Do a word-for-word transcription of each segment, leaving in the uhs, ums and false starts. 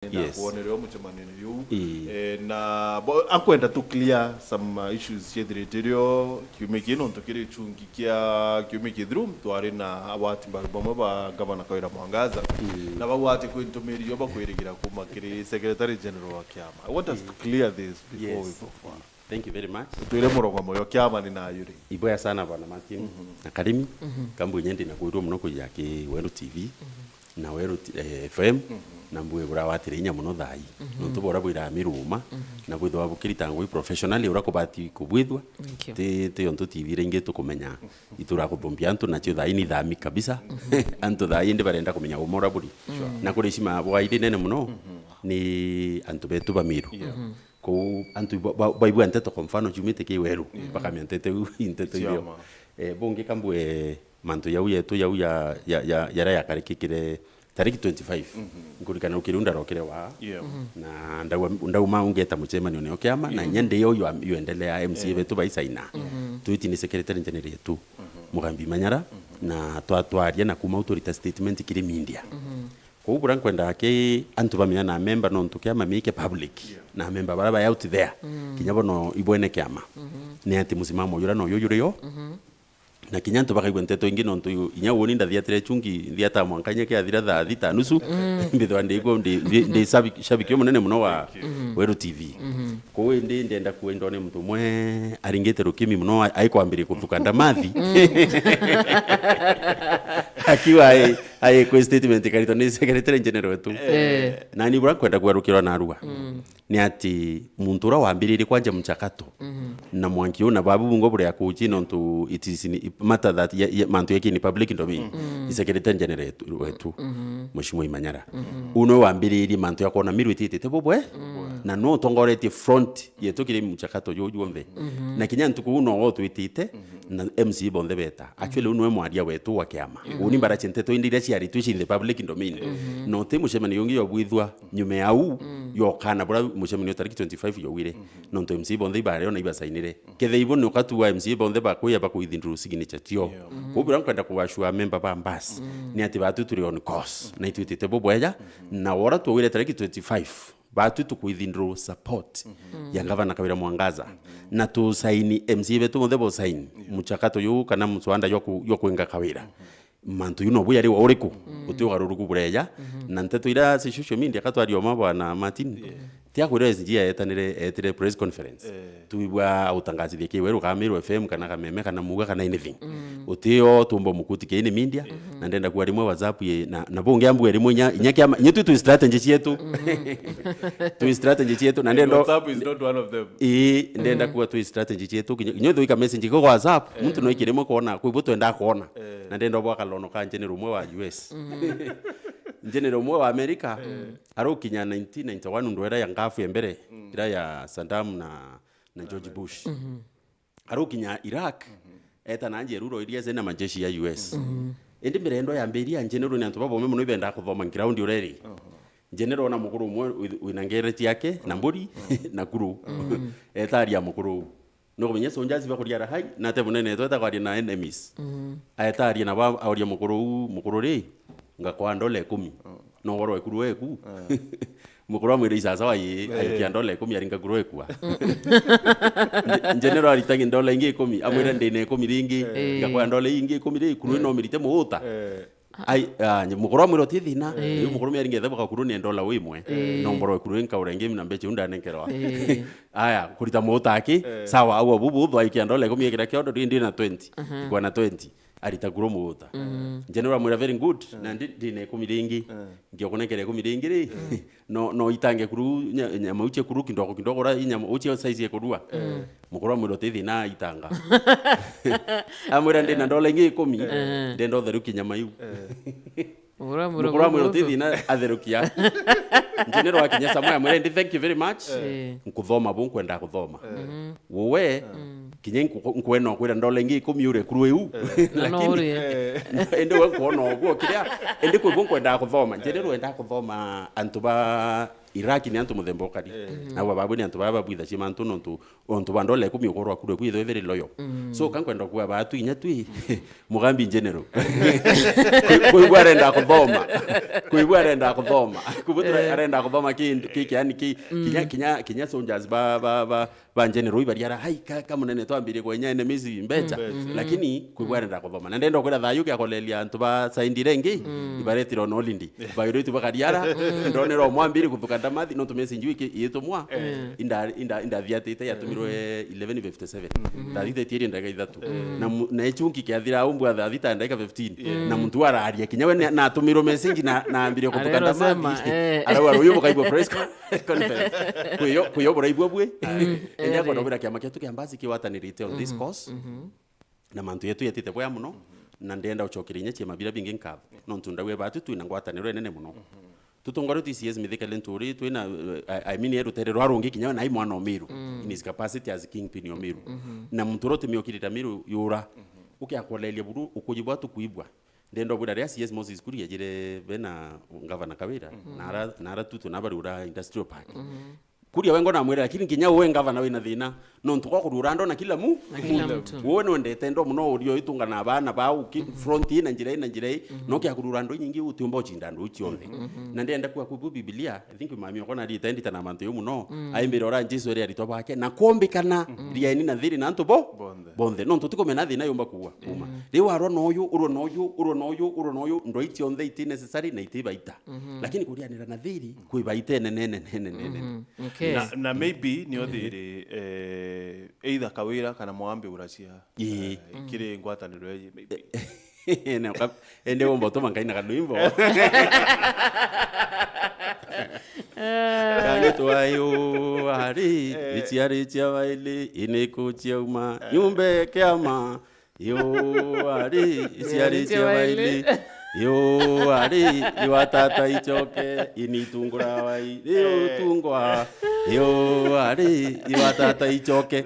na Yes. kwonere o mucemanio-ini juu. Ii. Eh, na bo-, akwenda tu clear some, uh, issues ciethirite rio kiumia kii, nontu kiri chungi kia kiumia kithiru twari na agwati mbaru bamwe ba Gavana Kawira Mwangaza, Ii. na bagwati kwi ntumiri yo bakwirigira kuma kiri Secretary General wa kiama. I want us to clear this before Yes. we go far. Thank you very much. Utwire murongo moyo kiama ni nayo ri. Ibwega sana Bwana Martin na Karimi. Kambu inye ndi na kwirwo muno kuja ki Weru T V na Weru T-, eh, F M, na mbue bura watire inya muno thai. Nontu bora bwira miruma, na bwithwa bukirita ngui professionally ura kubati kubwithwa. Thank you. Ti, ti ontu T V ringi tukumenya itura kuthumbia antu nacio thai ni thami kabisa. Antu thai ndi barenda kumenya umora buri. Na kuri shima bwa iri nene muno ni antu betu ba Miru. Kou antu ba, ba, baigua nteto, kwa mfano, ciumite ki Weru, bakamenya nteto iu, nteto iu. Eh, bungi kambue mantu jau yetu jau ya, ya, ya, jaria yakarikikire tariki twenty-five. Nkurikana ukiri u ndarokire wa. Yeah. Na ndauma, ndauma ungeta mucemanio nio kiama, na inya ndi yo yu, yu endelea M C A betu baisaina. Twiti ni secretary general yetu, Mugambi Manyara, na twa-, twaria na kuma u turita statement kiri media. Kou bura nkwenda ki antu bamenya na memba nontu kiama miike public. Na memba bara ba out there, kinya bono ibwene kiama. Ni ati musimamo jura no yo juri yo. Na kinya antu bakaigua nteto ingi nontu inya uuni ndathiatire chungi, nthiata mwanka inya kiathira thaa thita nusu. Mbithwa ndi, ndi, ndi, ndi shabiki, shabiki umunene muno wa Weru T V. Kou indi ndenda kuwa indone muntu umwe aringite rukimi muno, a-, aikwambiria kuthuka ndamathi. Akiwa ai, ai kwi statement ikaritwa ni secretary general wetu. Eh. Na ni bura nkwenda kwerukirwa narua. Ni ati muntu ura wambiririe kwanja mchakato na mwanki u na babu bungo buria kuji nontu it is in, matter that ye, ye, mantu yeki ni public domain. Ni secretary general wetu, wetu, Mheshimiwa Imanyara. U niwe wambiririe mantu ya kwona Miru ititite bubwe, na no utongoretie front yetu kiri mchakato juju juonthe. Na kinya ntuku uu no wo twitite, na M C A bonthe beta. Actually, u niwe mwaria wetu wa kiama. Uni mbarache nteto indi iria ciaritwe ci in the public domain. No ti mucemanio ungi yobwithwa nyuma ya u, yokana bura mucemanio tariki twenty-five yowire. Nontu M C A bonthe ibario na ibasainire. Kethe ibo ni ukatu wa M C A bonthe bakuya bakuithinduru signature cio. Kou bura nkwenda kuwashua memba ba mbasi. Ni ati batu turi on course. Na itwitite bubweja. Na wora twowire tariki twenty-five. Batu tukwithinduru support ya Gavana Kawira Mwangaza. Na tusaini, M C A betu bonthe bosaini. Muchakato yu kana muswanda jwa ku-, jwa kwinga Kawira. Mantu yu nobu yari wa uriku? Uti ugaruruku bureja. Na nteto ira cia social media katwaria oma Bwana Martin. Ti akwira S G aetanire, etire press conference. Tuigua utangazithia ki weru ka Meru F M kana Kameme kana Muga kana anything. Utio tumbo mukuti ki ni media. Na ndenda kuwa rimwe WhatsApp ye, na, na bungi ambue rimwe inya, inya kiama, inya tu, tu strategy cietu. Tu strategy cietu, na ndenda WhatsApp is not one of them. Ii, ndenda kuwa tu strategy cietu. Kinya, kinya uthuika message kwa WhatsApp, muntu no ikirimo kuona, kwa hivyo twenda kuona. Na ndenda bwa kalono ka general umwe wa U S. General umwe wa America, arukinya nineteen ninety-one, ndo era ya ngafu ya mbere, ira ya Saddam na, na George Bush. Arukinya Iraq, eta na njeruro iria zina majeshi ya U S. Indi mbere ndo yambiria, general ni antu babome muno ibendaga kuthoma ground ureri. General ona mukuru umwe wi-, wina ngereti yake, na mburi, na kuru. Etaria mukuru. No kumenya soldiers bakuriara hai, na ate munene tweta kwaria na enemies. Aetaria na ba, aoria mukuru u, mukuru ri, ngakwa ndola ikumi. No worwa ikuru eku. Mukuru amwira isasawa ii, eh, aikia ndola ikumi aringa kuru ekua. Nje-, general aritagi ndola ingi ikumi, amwira ndina ikumi ringi, eh, ngakwa ndola ingi ikumi ri, kuru ino mirite muuta. Eh. Ai, ah, mukuru amwira uti thina, eh, riu mukuru miaringa etha bakakuru ni ndola wimwe. Eh. No mborwa kuru nkaura ingi na mbecha unda nenkerwa. Eh. Aya, kurita muuta aki, eh, sawa, au abu bu, aikia ndola ikumi ekira kiondo, ndi na twenty. Aha. Ikwa na twenty. Arita kuru muuta. Mm. General amwira, "Very good." Mm. Na ndi, ndina ikumi ringi. Mm. Ngiokunengera ikumi ringi ri. Mm. No, no itange kuru, nya-, nyama uche kuru kidogo kidogo, ura inyama uche size ya kurua. Mm. Mukuru amwira, "Uti thina itanga." Amwira, "Ndina ndola ingi ikumi. Mm. Ndenda utherukie nyama iu." Mm. Mukuru amwira, "Uti thina, atherukia." General akinya samwe amwira, "Ndi, thank you very much." Mm. Nkuthoma bu nkwenda kuthoma. Mm. Wowe, mm, Kinya nku-, nkwena kwira ndola ingi ikumi ure kuru iu. Na no lakini uri. Indi we nkwona uguo kiria, indi kwi bo nkwendaa kuthoma. Njiriro endaa kuthoma antu ba Iraki ni antu muthemba ukari. Na baba ni antu baba babwithacia mantu nontu, ontu ba ndola ikumi ukorwa kuru iku itho ithiri loyo. So ka nkwenda kuwa batu inya twi Mugambi in general. Kwi-, kwigua arenda kuthoma. Kwigua arenda kuthoma. Kubutura arenda kuthoma kindu ki, ki, yani ki, kinya, kinya, kinya soldiers ba, ba, ba, ba general ibariara, "Hai, ka, ka munene twambirie kwenya enemies mbecha." Lakini kwigua arenda kuthoma. Na ndenda kwira thayu kia kolelia antu ba saindire ngi, ibaretiro no lindi. Bairiti bakariara, ndonera omwambiri kuthuka ndamathi, no tumesinju iki itumwa. Inda, inda, inda thiatite yatumirwe eleven fifty-seven. Ndathithitie iri ndagika ithatu. Na mu-, na ichunki kiathira au mbwa thaa thita ndagika fifteen. Na muntu araria kinya we ni-, natumirwe message na, na ambire kutuka Arero sema, ndamathi. Eh. Arauga ruyu bukaigua press con-, conference. Kuyo, kuyo buraigua bwe. Ende akono bira kiama kietu kia mbasi kiwatanirite on this course. Na mantu yetu yetite bwea muno. Na ndenda ucokeria inya ciama bira bingi nkatho. Nontu ndawe batu twina ngwataniro inene muno. Tutongore T C S mithikale nturi, twina, eh, I, I mean, rutere rwa rungi kinya na ai mwana o Miru, in his capacity as kingpin o Miru. Na muntu uria utimiokirira Miru yura. Ukiakoleria buru, ukuji bwa tukuibwa. Ndenda ubwira ria C S Moses Kuria ejire bena Gavana Kawira, na ara, na ara tutu na bari ura industrial park. Kuria wengo namwira, lakini kinya we gavana wina thina, nontu kwa kurura ndo na kila mu-, na kila muntu. Muntu. Wowe nwendete ndo muno urio itungana na bana bau ki-, front ina njira ina njira i, no kia kurura ndo nyingi utiumba ucinda ndo cionthe. Na ndenda kwa kubu Biblia, I think mami okona rita ndita na mantu yo muno, aimbira ora Jesu ere aritwa bake, na kombikana rieni na thiri na antu bo, bonthe. Nontu tikumena thina yumba kuwa, kuma. Riu arwa noyu, urwa noyu, urwa noyu, urwa noyu, ndo icionthe iti necessary na iti baita. Lakini kurianira na thiri, kwi baita nene, nene, nene, nene. Okay. Na, na maybe nio thiri, eh, either Kawira kana Mwambi uracia, ii, eh, kiri ngwataniro eji, maybe. Na uka-, ende womba utuma nkaina karwimbo. Kangitwa yu ari, eh, icia ricia waili, iniku ciauma, eh, nyumba kiama, Yo ari, iciari cia baili. Yo ari, iwa tata icoke, ini itungura wai. Yo tungwa. Yo ari, iwa tata icoke.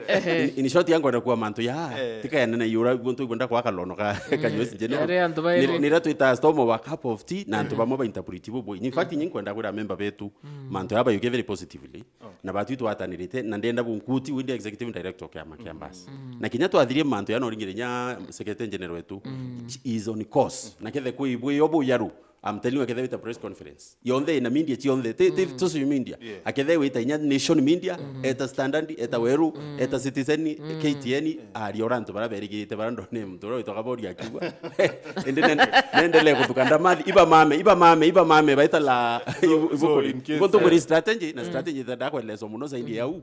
In, in short, yankwenda kuwa mantu ya, eh, tikaene na yura, guntu igwenda kwa kalono ka, ka U S general. Yare antu baili. Nira twita storm over cup of tea, na antu bamwe ba interpret bubui. In fact, nyi nkwenda kwira member betu, mantu ya bayuke very positively. Na batu itwatanirite, na ndenda bunkuti wi ndi executive director kiama kia Mbasi. Na kinya twathirie mantu ya noringire nya secretary general wetu, is on course. Na kethe kwi bwi yo bu yaru, I'm telling you, akethe wita press conference. Yonthe ina media cionthe, ti, ti social media. Akethe wita inya Nation Media, eta Standard, eta Weru, eta Citizen, K T N, ari ora antu bara berigirite bara ndone muntu ura witwa Kabori akiuga. Indi nen-, nendelee kuthuka ndamathi, iba mame, iba mame, iba mame, baita la, so, ibu-, so ibukuri. In case, ibo tukuri strategy, na strategy ita ndakweleswa muno zaidi ya u.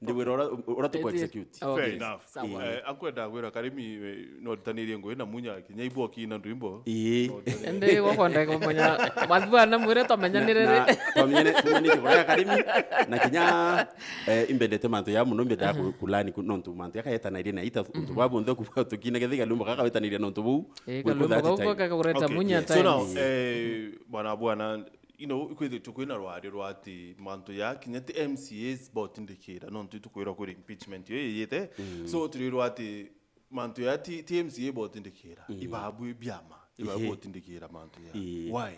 Ndiwira ura, ura tuku execute. Okay. Fair enough. Sawa. Eh, ankwenda gwira Karimi, eh, no ritanirie ngui na Munya, kinya ibo kina ndwimbo. Ii. Indi gwakwenda kumenya, mathiwa na mwire twamenyanire ri? Na, na, twamenyane, tumenye kigora ya Karimi, na kinya, eh, imbendete mantu ya muno, imbenda ku-, kulani ku-, nontu mantu yakaetanairie na ita, untu bwa bonthe ku-, tukina kethiga lumba kakawetanairie nontu buu. Eh, kwi kalumba kau that time. Kakagureta Munya time. Okay. So now, eh, bwana, bwana, you know, kwithitwe kwina rwari rwa ati mantu ya kinya ti M C As botindikira, nontu itukwirwa kuri impeachment iyo iyite. So, turirwa ati mantu ya ti, ti M C A botindikira, ibabu biama, ibabu botindikira mantu ya. Why?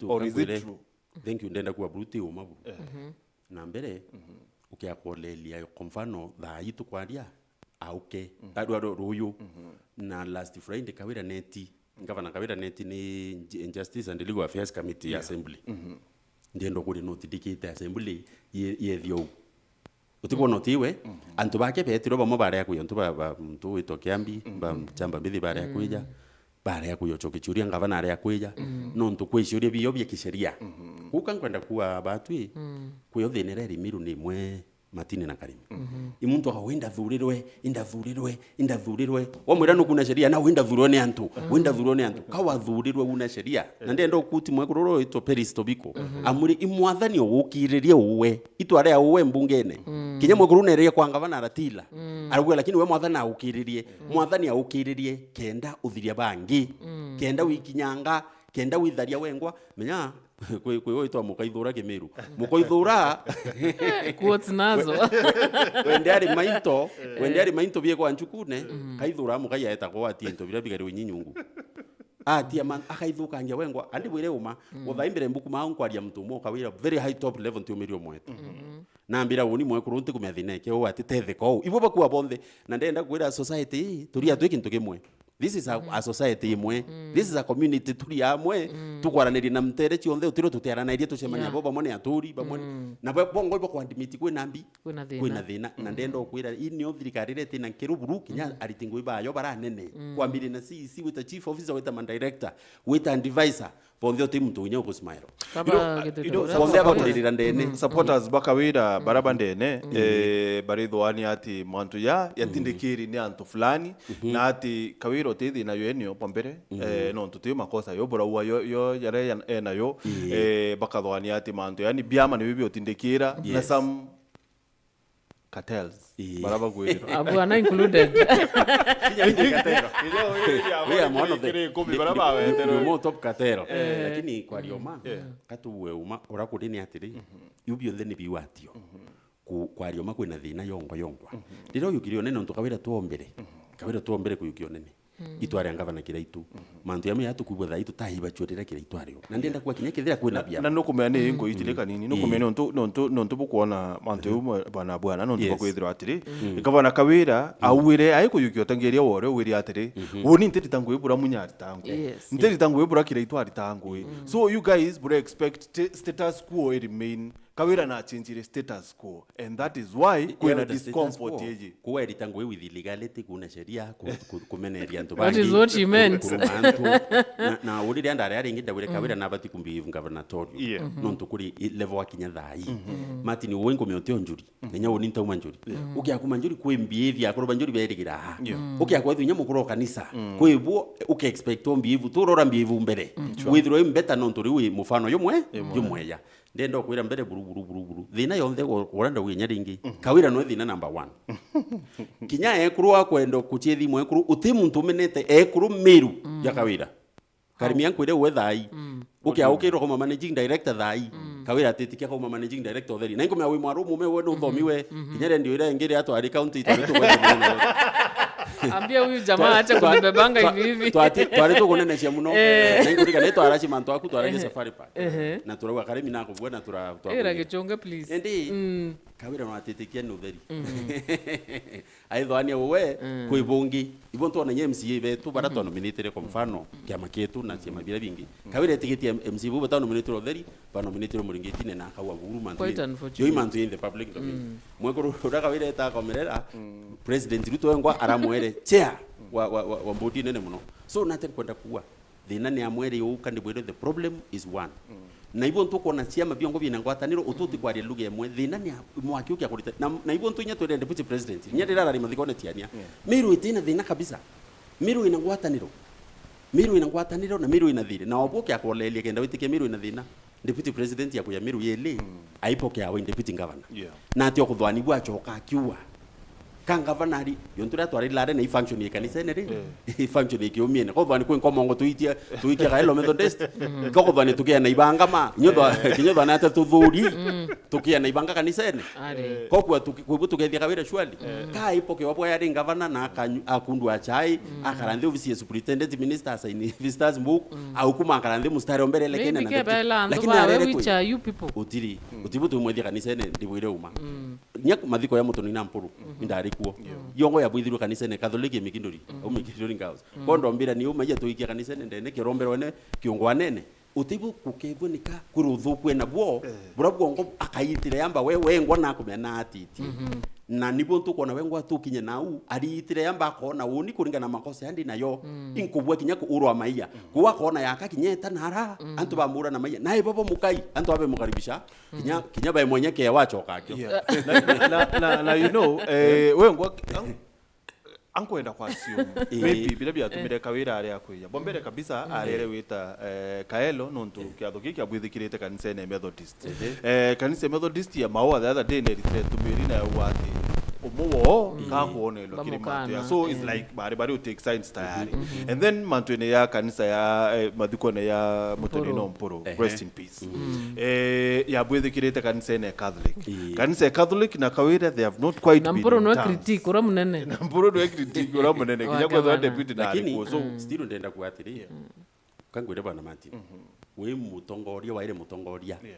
Or is it true? Thank you, ndenda kuwa buru ti uma buru. Na mbere, ukiakolelia, kwa mfano, thaa hii tukwaria, auke, ru-, ru-, ruyu. Na last Friday, Kawira neti, Gavana Kawira neti ni J-, Justice and Legal Affairs Committee ya Assembly. Ndienda kuria no tindikite Assembly ye-, yethia u. Utikwona utiwe, antu bake betirwe bamwe baria kuya, antu ba, ba, muntu witwa Kiambi, ba Chamba Mbithi baria kuja, baria kuya ucoke ciuria, gavana aria kuja, nontu kwi ciuria bio bia kisheria. Kuka nkwenda kuwa batwi, kwi yo thina iria iri Miru ni imwe Matini na Karimi. I muntu akauga, "Indathurirwe, indathurirwe, indathurirwe." Wamwira nukuna sheria, na, "Indathurirwe ni antu, indathurirwe ni antu." Ka wathurirwe una sheria. Na ndenda ukuti mwekuru uro witwa Peris Tobiko. Amwire, "I mwathani ugukiririe uwe. Itwarea uwe mbungene." Kinya mwekuru nereria kwa ngavana aratila. Arauga, "Lakini we mwathani agukiririe. Mwathani agukiririe kenda uthiria bangi. Kenda wikinyanga, kenda witharia wengwa." Menya, Kwi, kwi witwa Mukaithura Kimiru. Mukaithura. Quotes nazo. Wende ari mainto, wende ari mainto biegwa Njukune, Kaithura Mukai aetagwo atie into biria bigari unyinyungu. Atia man, akaithukangia wengwa, andi bwire uma, uthai mbere mbuku mao nkwaria muntu umwe ukawira very high top level ntiumirio mwetu. Nambira uni mwekuru ntikumenya thina eke uu ati tetheka uu. Ibo bakua bonthe, na ndenda kwira society ii, turi atwi kintu kimwe. This is a, a society imwe. This is a community turi amwe. Tukwaraniria na ntere cionthe utiro tutiaranairie tucemania bo bamwe ni aturi bamwe. Na bo bongo ibo kwa admit kwina mbi. Kwina thina. Kwina thina. Na ndenda ukwira ii nio thirikari iria itina nkiru buru kinya ariti ngui bayo baranene. Kwambiria na C E C wita chief officer wita ma director wita advisor. Bonthe uti muntu unya ugusimairwa. Baba you know, you know, Bonthe abakuririra ndene. Supporters bakawira baraba ndene eh, barithwani ati mantu ya yatindikiri ni antu fulani na ati kawira uti thina yo enio kwa mbere eh, nontu ti makosa yo buraua yo, yo yare enayo eh, bakathwani ati mantu yani biama ni bibi utindikira na some cartels. Bara bagwirira. Abwana included. Kinya withe katero. We are one of the Kiri ikumi bara baweterwe. Ni mo top katero. Lakini kwa rioma katuwe uma ura kuri ni atiri. Iu bionthe ni biwatio. Ku- Kwa rioma kwina thina yongo yongwa. Riria uyukirie unene untu kawira tuombere. Kawira tuombere kuyukia unene. Itware ngavana Kiraitu. Mantu yamwe yatukuibwa thaa ii tutaibachuerera Kiraitu ario. Na ndenda kwa kinya kethira kwina biama. Na nukumenya ni ingo itire kanini. Nukumenya nontu nontu nontu bukwona mantu yamwe bana bwana nontu bakwithirwa atiri. Ikabana kawira awire ai kuyukia utangiria wore wiri atiri. Woni ntiri tangu ibura munya ari tangu. Ntiri tangu ibura Kiraitu ari tangu. So you guys would expect status quo remain. Kawira na change status quo and that is why kwina discomfort yeji. Kuerita ngui with illegality, kuna sheria, ku- ku- kumeneria antu bangi. That is what he meant. Kuruma antu. Na- na urire andare ari ingi ndawire Kawira na abati kumbehave gubernatorial. Nontu kuri i- level akinya thaa ii. Martin uwe nkume uti o njuri. Nenya uni ntauma njuri. Ukia kuma njuri kwi mbehave akuru ba njuri berigira aha. Ukia kwethu inya mukuru o kanisa. Kwi bo uke expect o mbehave tu urora mbehave mbere. Withirwe i mbeta nontu riu i mufano yumwe yumweya. Ndenda ukwira mbere buru buru buru buru. Thina yonthe urenda winya ringi. Kawira no thina number one. Kinya ekuru akwenda kuchia thimu ekuru uti muntu umenete ekuru miru ya Kawira. Karimia nkwire uwe thai. Ukia ukirwa kuma managing director thai. Kawira atitikia kuma managing director utheri. Na inkumea wi mwaru mume we no thomi we. Kinya rendi ira ingire atwari county itwari tu. Ambia huyu jamaa acha kunibebanga hivi hivi. Twari tukunenecia muno. Na inkurika ni twaraci mantu aku twaraci safari. Ehe. Na turauga karimi na kubua na tura Ira gichunge please. Indi Kawira no atitikia ni utheri. Aithwania uwe kwi bungi. Ibo ntwona nye M C A betu bara twa nominated kwa mfano kiama kietu na ciama biria bingi. Kawira etigitie M C A bu bata nominated utheri, ba nominated muringitine na akaua buru mantu. Quite unfortunate. Yo imantu in the public domain. Mwekuru uria Kawira eta komerera president Ruto engwa aramwere chair wa wa wa, wa mbodi nene muno. So nate kwenda kuwa Thina ni amwe ri uu, kandi bwire the problem is one. Na ibo ntukwona ciama biongo bina ngwataniro, ututi kwaria lugha imwe, thina ni a- mwaki ukia kurita. Na, na ibo ntu inya twire deputy president, inya rira arari mathikone tiania. Miru itina thina kabisa. Miru ina ngwataniro. Miru ina ngwataniro na Miru ina thiri. Na obo ukia kuolelia kenda witikia Miru ina thina. Deputy president ya kuya Miru yeli, aipokea we deputy governor. Na ati okuthwani bwa acoka akiua. Ka ngavana ari, yo ntu riria twarari lare na i function ya kanisene ri? I function ya kiumiene. Ko thwani kwi nkomongo tuitia, tuikia Kaelo Methodist. Ko thwani tukia na ibanga ma, nyo thwa, kinyo thwani ata tuthuri. Tukia na ibanga kanisene. Ko kwa tuki, kwa tukethia Kawira shwali. Ka ipoke wabwa yari ngavana na akanyu- akundwa chai, akaranthi ofisi ya superintendent minister asaini visitors book, au kuma akaranthi mustari ombere lekene na deputy. Lakini arere kwi. Utiri, utibu tumwethia kanisene ndibwire uma. Nya mathiko ya Mutoni na Mpuru, indari kuo. Yongo ya bwithirwe kanisene Catholic ya Mikinduri, au Mikinduri Girls. Kondo mbira ni uma ya tuikia kanisene ndene kiromberwene kiungwanene. Utibu kukebwe nika kuri uthuku ena buo, bura buongo akaitire yamba we wengwa na kumena atiti. Na nibo ntukwona wengwa tukinye nau, ariitire yamba akona uni kuringana na makosa yandi nayo. Inkubwa kinya kuurwa maiya. Kuwa akona yaka kinya eta nara, antu bamura na maiya. Na ibo bo mukai, antu abe mukaribisha. Kinya, kinya bae mwenye ke wachoka akio. Yeah. Na, na, na, na, you know, eh, we ngwa, ang-, ankwenda kwa assume. Maybe bila bia tumire Kawira ari akwiya. Bombere kabisa, arere wita, eh, Kaelo, nontu kiatho giki abwithikirite kanisa ya Methodist. Eh, kanisa ya Methodist ya Maua the other day neritire tumiri na yauga ati, umwe woo, mm, kakwonelwa kiri mantu ya. Bamukana, so it's, eh, like bari bari u take signs tayari. And then mantu-ini ya kanisa ya, eh, mathikone ya Mutoni no Mpuru, ehe, rest in peace. Eh, yabwithikirite kanisa-ini ya Catholic. Ii. Kanisa ya Catholic na Kawira, they have not quite been in terms. Na Mpuru nwe critique uria munene. Na Mpuru nwe critique uria munene. Kinya kwethwa deputy na, lakini, arikuo. So, mm, still ndenda kuga atiri, yeah, kangwire bwana Martin, mhm, wi mutongoria, waire mutongoria. Yeah.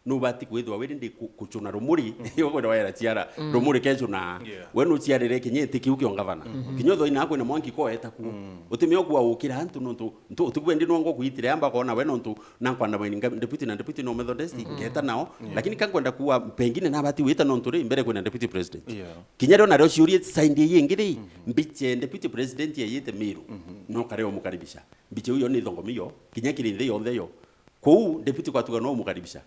Nubati kwithirwa wiri ndi ku-, kucuna rumuri, ukwenda waira ciara, mm, rumuri kecuna. Yeah. We nuciarire kinya iti kiu kio ngavana. Mhm. Kinya uthoina kwina mwanki koeta ku. Mm. Utimio kuwa ukira antu nontu, ntu, utikwendi nongo kuitire amba kona we nontu, na kwandamana nga-, deputy na deputy no Methodist, mhm, ngeta nao. Yeah. Lakini kankwenda kuwa pengine nabati wita nontu ri, mbere kwina deputy president. Yeah. Kinya rio nario ciurie side iyi ingi ri, mhm, mbiche deputy president yeyite Miru. Mhm. No kare umukaribisha. Mbiche uyo ni thongo mio, kinya kiri nthi yonthe yo. Kuu, deputy kwatuga no umukaribisha.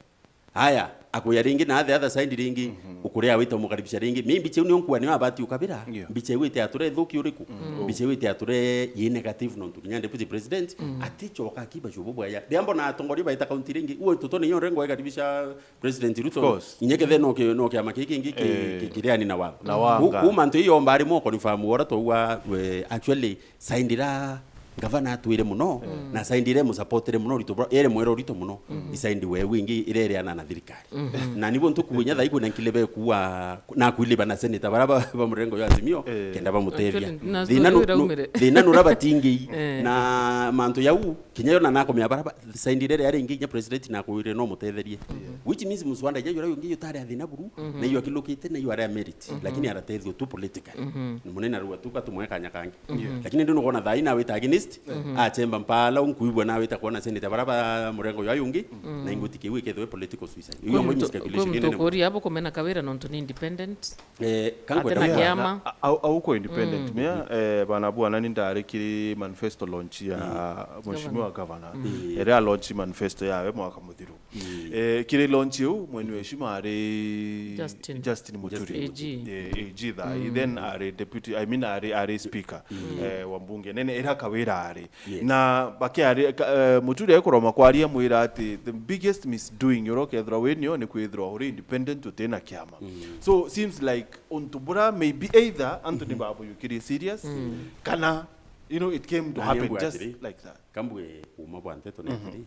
Haya, akuya ringi na the other side ringi, mhm, ukuria wita umukaribisha ringi. Mi mbiche uni onkua ni abati ukabira. Yeah. Mbiche wite ature thuki uriku? Mm. Mbiche wite ature ye negative nontu kinya deputy president, mm, atichoka akiba shubu bwaya. Riambo na atongoria baita county ringi, uwe tutone yo rengo ikaribisha President Ruto. Of course. Inye kethe no ki-, no kiama kiki kingi ki-, eh, ki-, kiriani na watho. Na wanga. Ku-, kuma ntu iyo mbari mo confirm wora twaua, we, actually, side ira ngavana atwire muno, mm, na side ira imusupportire muno, urito bwa-, ere mwero urito muno, mm, i side we wingi irereana na thirikari. Mhm. Na nibo ntukunya thai kwina nkilebe kuwa, na kwiliba na senator bara ba, ba murengo ya Azimio, eh, kenda bamutethia. Actually, na thina story nu-, ira nu-, umire. Thina nura batingi, eh, na mantu yau, kinya yo na nakomea bara ba, side ira yari ingi, kinya president nakwire no mutetherie. Mhm. Which means muswanda inya yura yungi yutari athina buru, mhm, na yo akilukite na yo ari a merit, mhm, lakini aratethio tu politically. Mhm. Ni munene arua tu katumwe kanya kangi. Mhm. Lakini ndu nugona thai na wita against, mhm, achemba mpala unkuibwa na wita kuona senator bara ba murengo yo yungi, mhm, na inguti kiu ikethwe political suicide. Iyo amwe miscalculation nene. Kuri abo kumena Kawira nontu ni independent. Eh, kankwenda atena kuga kiama. A-, au, au ko independent. Mm. Mia, eh, bana bwana ni ndari kiri manifesto launch ya, mm, mheshimiwa governor. Mm. Ere a launch manifesto yawe mwaka muthiru. Mm. Eh, kiri launch iu, mwenye heshima ari Justin. Justin Muturi. Justin Muturi. A G. Eh, A G tha. Mm. Then ari deputy, I mean, ari, ari speaker, mm, eh, wa mbunge nene, ira Kawira ari. Yes. Na bakiari, ka-, eh, Muturi ekuroma kwaria mwira ati the biggest misdoing uria ukethirwa winio ni kwithirwa uri independent utina kiama. Mm. So, seems like untu bura maybe either antu ni, mhm, babuyukirie serious, mm, kana, you know, it came to happen just like that. Kambwe uma bwa nteto ni, mhm, atiri,